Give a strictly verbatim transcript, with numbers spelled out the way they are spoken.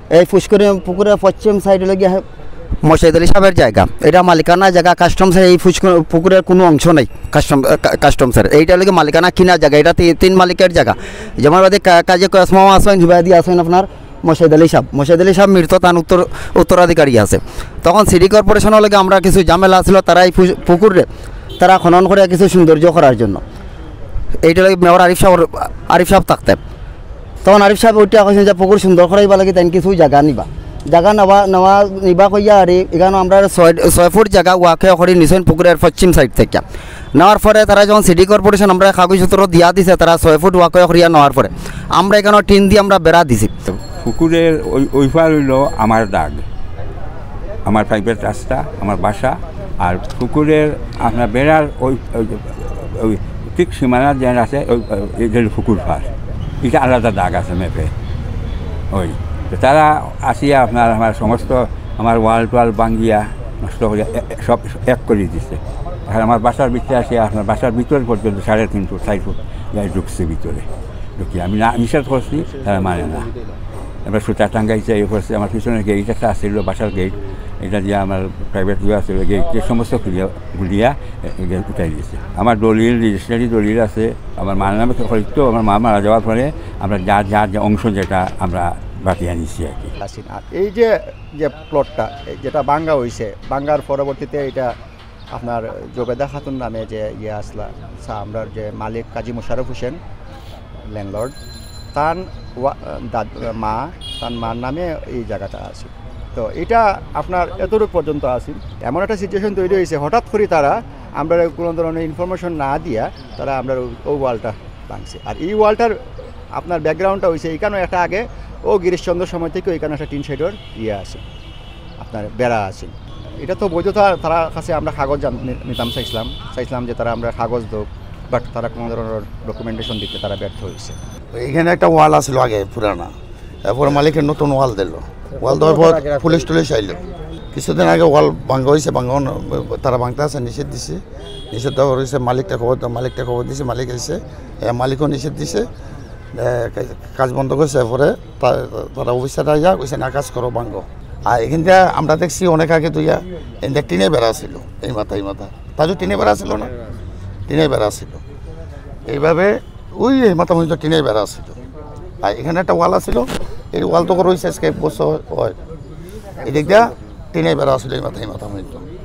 এই পুকুরের পশ্চিম সাইডে লাগি মশাইদ আলী সাহেবের জায়গা, এটা মালিকানা জায়গা কাস্টমসের। এই পুকুরের কোনো অংশ নেই কাস্টমসের, এইটা লাগি মালিকানা কিনা জায়গা, এটা তিন মালিকের জায়গা। যেমন বাদে কাজে কসমা আছেন, হিবাদি আছেন আপনার মশাইদ আলী সাহেব, মশাইদ আলী সাহেব মৃত, তান উত্তর উত্তরাধিকারী আছে। তখন সিটি কর্পোরেশনের লগে আমরা কিছু ঝামেলা ছিল, তারা এই পুকুরে তারা খনন করে কিছু সৌন্দর্য করার জন্য, এইটা লাগে মেয়র আরিফ সাহেব, আরিফ সাহেব থাকতে। তখন আরিফ সাহেব ওইটা কইছেন যে পুকুর সুন্দর করাইবার লাগি তাইন কিছু জায়গা নিবা, জায়গা নেওয়া নেওয়া নিবা কইয়া আর এখানে আমরা ছয় ছয় ফুট জায়গা ওয়াকে করি নিছেন পুকুরের পশ্চিম সাইড থেকে। নেওয়ার পরে তারা যখন সিটি কর্পোরেশন আমরা কাগজপত্র দিয়া দিছে, তারা ছয় ফুট ওয়াকে করিয়া নেওয়ার পরে আমরা এখানে টিন দিয়ে আমরা বেড়া দিছি। পুকুরের ওই ওই পার হইল আমার দাগ, আমার প্রাইভেট রাস্তা, আমার বাসা। আর পুকুরের আপনার বেড়ার ওই ওই- ওই ঠিক সীমানা যে আছে, ওই ওই- এই যে পুকুর পার, এটা আলাদা দাগ আছে ম্যাপে। ওই তো তারা আসিয়া আপনার আমার সমস্ত আমার ওয়াল টোয়াল ভাঙ্গিয়া নষ্ট করে এ- এ- সব এক করে দিছে। আর আমার বাসার ভিতরে আসিয়া আপনার বাসার ভিতর পর্যন্ত সাড়ে তিন ফুট চার ফুট যায় ঢুকছে ভিতরে। ঢুকিয়ে আমি না নিষেধ করছি, তারা মানে না। এবার সুতা টাঙ্গাইছে, এই করছে, আমার পিছনে গেট একটা আসছিল, বাসার গেট, এটা দিয়ে আমার প্রাইভেট ইয়ে আসছিল, গেটকে সমস্ত খুলিয়া খুলিয়া গেট উঠাই দিয়েছে। আমার দলিল, রেজিস্ট্রারি দলিল আছে, আমার মার নামে তো হয়তো আমার মা মারা যাওয়ার পরে আমরা যার যার যে অংশ যেটা আমরা বাটিয়ে নিচ্ছি আর কি। আছেন। আর এই যে যে প্লটটা যেটা ভাঙ্গা হয়েছে, ভাঙ্গার পরবর্তীতে এটা আপনার জোবেদা খাতুন নামে যে ইয়ে আসলা, সা- আমরার যে মালিক কাজী মোশাররফ হোসেন, ল্যান্ডলর্ড, তান ওয়া- দাদ- মা, তান মার নামে এই জায়গাটা আছে। তো এটা আপনার এতটুক পর্যন্ত আছে। এমন একটা সিচুয়েশন তৈরি হয়েছে, হঠাৎ করে তারা আমরা কোনো ধরনের ইনফরমেশন না দিয়া তারা আমরা ওই ওয়ালটা ভাঙছে। আর এই ওয়ালটার আপনার ব্যাকগ্রাউন্ডটা হয়েছে, এখানে একটা আগে ও গিরিশচন্দ্র সময় থেকে এখানে একটা টিন শেডর ইয়ে আছে, আপনার বেড়া আছে। এটা তো বৈধতা, তারা কাছে আমরা কাগজ জান- নি- নিতাম চাইছিলাম, চাইছিলাম যে তারা আমরা কাগজ দেব, বাট তারা কোনো ধরনের ডকুমেন্টেশন দিতে তারা ব্যর্থ হয়েছে। এখানে একটা ওয়াল আছিল আগে পুরানা, এরপর মালিকে নতুন ওয়াল দিল। ওয়াল দেওয়ার পর পুলিশ টুলিশ আইল। কিছুদিন আগে ওয়াল ভাঙ্গা হয়েছে, ভাঙ্গা তারা ভাঙতে আছে, নিষেধ দিছে। নিষেধ দেওয়া হয়েছে, মালিকটা খবর দেওয়া, মালিকটা খবর দিছে, মালিক আইছে, এ, মালিকও নিষেধ দিছে। এ, কাজ বন্ধ করছে। এরপরে তা- তারা অফিসার আইয়া কইছে, "না, কাজ করো, ভাঙ্গো।" আর এখান থেকে আমরা দেখছি অনেক আগে দুইয়া এখান থেকে টিনের বেড়া ছিল, এই মাথা, এই মাথা। তাজু টিনের বেড়া ছিল না? টিনের বেড়া ছিল। এইভাবে ওই এই মাথা পর্যন্ত টিনের বেড়া ছিল। আর এখানে একটা ওয়াল আছিল, এই ওয়াল তো রয়েছে আজকে এক বছর হয়। এদিক দিয়া টিনের বেড়া আছিল এই মাথা, এই মাথা পর্যন্ত।